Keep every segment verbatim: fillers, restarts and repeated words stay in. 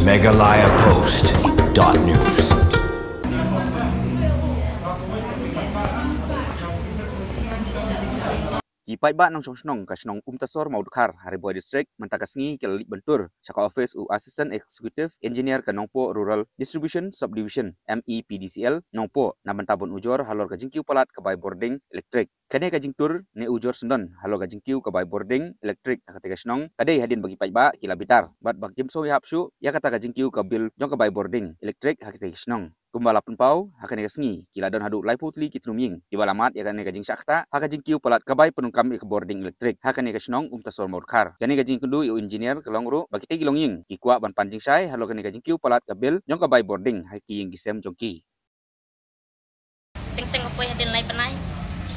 Meghalaya Post dot news. Ki paidbah nongshong shnong ka shnong Umtasor Mawdkhar ha Ri Bhoi District mynta ka sngi ki la leit ban tur sha ka office u Assistant Executive Engineer ka Nongpoh Rural Distribution Subdivision, M E P D C L, Nongpoh na bynta ban ujor halor ka jingkiew palat ka bai bording elektrik. Kane ka jingtur ne ujor syndon halor ka jingkiew ka bai bording elektrik ha katei ka shnong ka dei hadien ba ki paidbah ki la bitar bad ba kim sngewthuh ïa kata ka jingkiew ka bill jong ka bai bording elektrik ha katei ka shnong. Kumba la pynpaw, ha kane ka sngi ki la don haduh laiphew tylli ki tnum ïing kiba la mad ïa kane ka jingshah ktah ha ka jingkiew palat ka bai pyndonkam ïa ka bording elektrik ha kane ka shnong Umtasor Mawdkhar. Kane ka jingkynduh ïa u engineer ka long ruh ba kitei ki longïing ki kwah ban pan jingshai halor kane ka jingkiew palat ka bill jong ka bai bording ha ki ïing ki sem jong ki. Teng teng ka poi hadien lai bnai,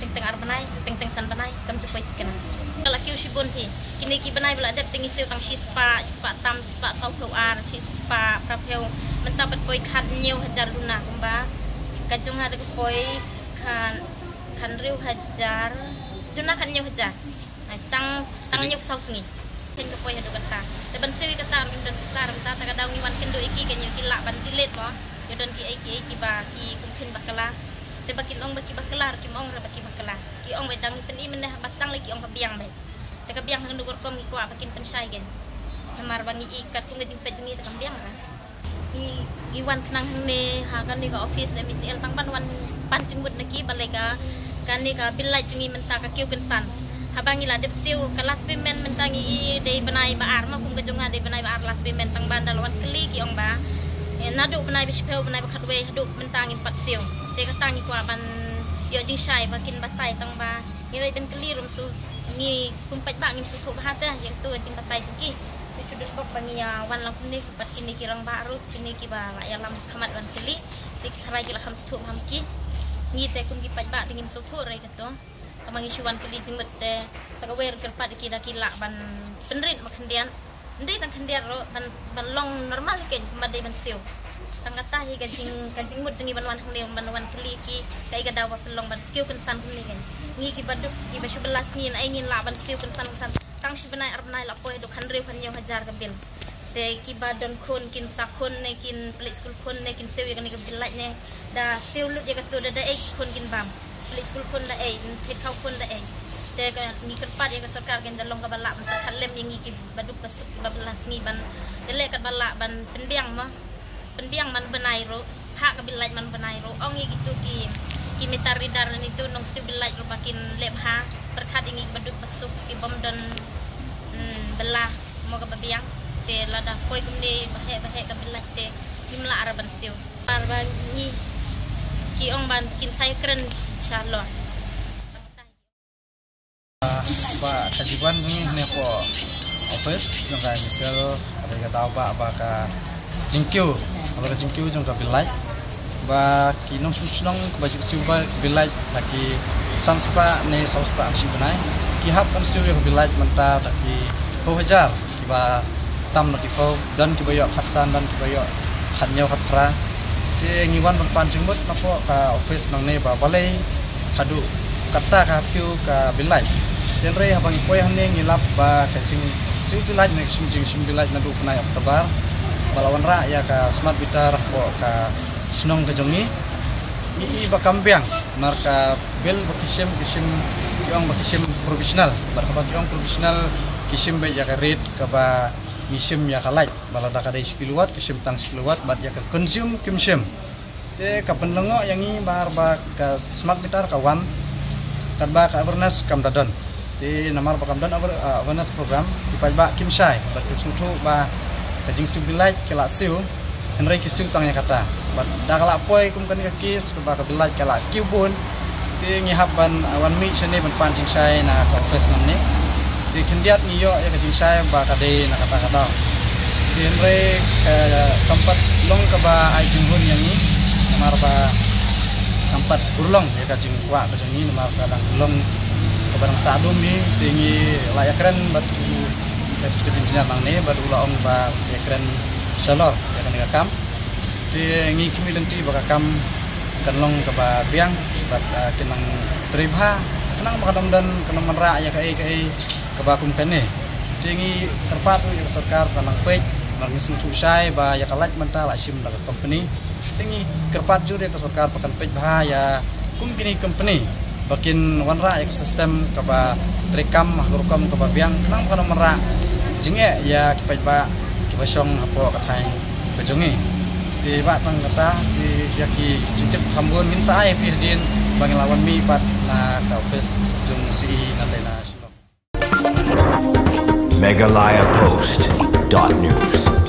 teng teng ar bnai, teng teng san bnai, kam ju poi tikna. Ka la kiew shibun phi. Kine ki bnai ba la dep te ngi siew tang shispah, shispah tam, shispah saw phew ar, shispah phra phew. Mynta pat poi khathynñiew hajar duna kumba. Ka jong nga da ka poi khan, khathynriew hajar duna, khathynñiew hajar. Ai, tang, tang hynñiew phew saw sngi. Khein ka poi haduh katta. Te ban siew ïa kata ruh ngim don pisa, ruh mynta ta ka daw ngi wan kynduh ïa ki, ka ñiew ki lah ban delete mo. Ïoh don kiei kiei kiba ki kum khein bakla. Te ba kin ong ba ki bakla ruh kim ong re ba ki bakla. Ki ong ba dang ngi pyni mynne ba sdang lei ki ong ka biang beit. Te ka biang hangno ka rukom ngi kwah ba kin pynshai kein. Namar ba ngi i katkum ka jingpeit jong ngi te kam biang re. Ngi, ngi wan khnang hangne ha kane ka office M E C L tang ban wan pan jingmut na ki balei ka kane ka bill light jong ngi mynta ka kiew kynsan. Haba ngi la dep siew ka last payment mynta ngi i dei bnai ba ar, ma kum ka jong nga dei bnai ba ar last payment, tang ban da la wan kylli ki ong ba, eh, naduh bnai ba shiphew, bnai ba khatwei haduh mynta ngim pat siew. Te kata ngi kwah ban ïoh jingshai ba kin batai, tang ba ngi leit ban kylli ruh ym shu, ngi kum paidbah ngim sngewthuh bha te ïa kato ka jingbatai jong ki. Te shu dei bok ba ngi ïa wan lang kumne bad kine ki rangbah ruh, kine kiba la ïalam khmat wan kylli. Te ki tharai ki la kham sngewthuh bha ma ki. Ngi te kum ki paidbah te ngim sngewthuh re kato. Tangba ngi shu wan kylli jingmut te sa kawei ruh kyrpad ïa ki da ki lah ban pynrit ma khyndiat. Ym dei tang khyndiat ruh ban, ban long normal kein kumba dei ban siew. Tang kata hi ka jing, ka jingmut jong ngi ban wan hangne ban wan kylli ki kaei ka daw ba pynlong ban kiew kynsan kumne kein. Ngi kiba duk kiba shu bylla sngi naei ngin lah ban siew kynsan kynsan. Tang shi bnai ar bnai la poi haduh khathynriew khathynñiew hajar ka bill. Te kiba don khun kin sa khun ne kin pynleit skul khun ne kin siew ïa kane ka bill light ne. Da siew lut ïa kato da da ei khun kin bam. Pynleit skul khun da ei, pynleit khaw khun da ei. Te ka ngi kyrpad ïa ka sorkar kein da long kaba lah ban pyrkhat lem ïa ngi kiba duk ba suk kiba bylla sngi ban ïaleh katba lah ban pynbiang mo. Pynbiang man bnai ruh, phah ka bill light man bnai ruh. Ong ïa kito ki, ki meter reader ne to nong siew bill light ruh ba kin leh bha. Pyrkhat ïa ngi kiba duk ba suk kibym don, mm, bylla mo kaba biang. Te lada poi kumne ba heh ba heh ka bill light te ngim lah re ban siew. Namar ba ngi, ki ong ban kin sa ïakren shalor. Ba ka jingwan jong ngi hangne hapoh office jong ka M E C L ka dei ka daw ba, ba ka jingkiew, ba ka jingkiew jong ka bill light. Ba ki nongshong shnong kiba ju siew ba bill light ha ki san spah ne saw spah shi bnai, ki hap ban siew ïa ka bill light mynta da ki phew hajar. Kiba tam na ki phew, don kiba ïoh khatsan, don kiba ïoh khathynñiew khatphra. Te ngi wan ban pan jingmut napoh ka office nangne ba balei haduh katta ka kiew ka bill light. Hynrei haba ngi poi hangne ngi lap ba ka jingsiew bill light ne ka jingshim bill light naduh u bnai October ba la wanrah ïa ka smart meter hapoh ka shnong ka jong ngi. Ngi i ba kam biang, namar ka bill ba ki shim, ki shim, ki ong ba ki shim provisional. Bad haba ki ong provisional ki shim beit ïa ka rate kaba ngi shim ïa ka light, ba lada ka dei shi kilowatt ki shim tang shi kilowatt, bad ïa ka consume kim shim. Te ka pynlyngngoh ïa ngi namar ba ka smart meter ka wan katba ka awareness kam da don. Te namar ba kam don aware-, ah, awareness program, ki paidbah kim shai bad kim sngewthuh ba ka jingsiew bill light ki la siew, hynrei ki siew tang ïa kata. Bad da ka la poi kum kane ka case kaba ka bill light ka la kiew bun, te ngi hap ban, ah, wan mih shane ban pan jingshai na ka office nangne. Te khyndiat ngi ïoh ïa ka jingshai ba ka dei na kata ka daw. Te hynrei ka, kam pat long kaba ai jinghun ïa ngi namar ba kam pat urlong ïa ka jingkwah ka jong ngi namar ka dang long kaba dang sah dum hi. Te ngi la ïakren bad u executive engineer nangne bad u la ong ba un sa ïakren shalor ïa kane ka kam. Te ngi khmih lynti ba ka kam kan long kaba biang bad, ah, kin nang trei bha khnang ba kan ym don, kan ym wanrah ïa kaei kaei kaba kum kane. Te ngi kyrpad ruh ïa ka sorkar kan nang peit Ngi sngewthuh shai ba ïa ka light mynta la shim da ka company. Te ngi kyrpad jur ïa ka sorkar ba kan peit bha ïa kum kine company ba kin wanrah ïa ka system kaba treikam ha ka rukom kaba biang khnang ba kan wanrah jingeh ïa ki paidbah kiba shong hapoh ka thaiñ ka jong ngi. Te ba tang kata, te ïa ki jingtip kham bun ngin sa ai phi hadien ba ngin la wan mih pat na ka office jong C E na dei na Shillong. Meghalaya Post dot news.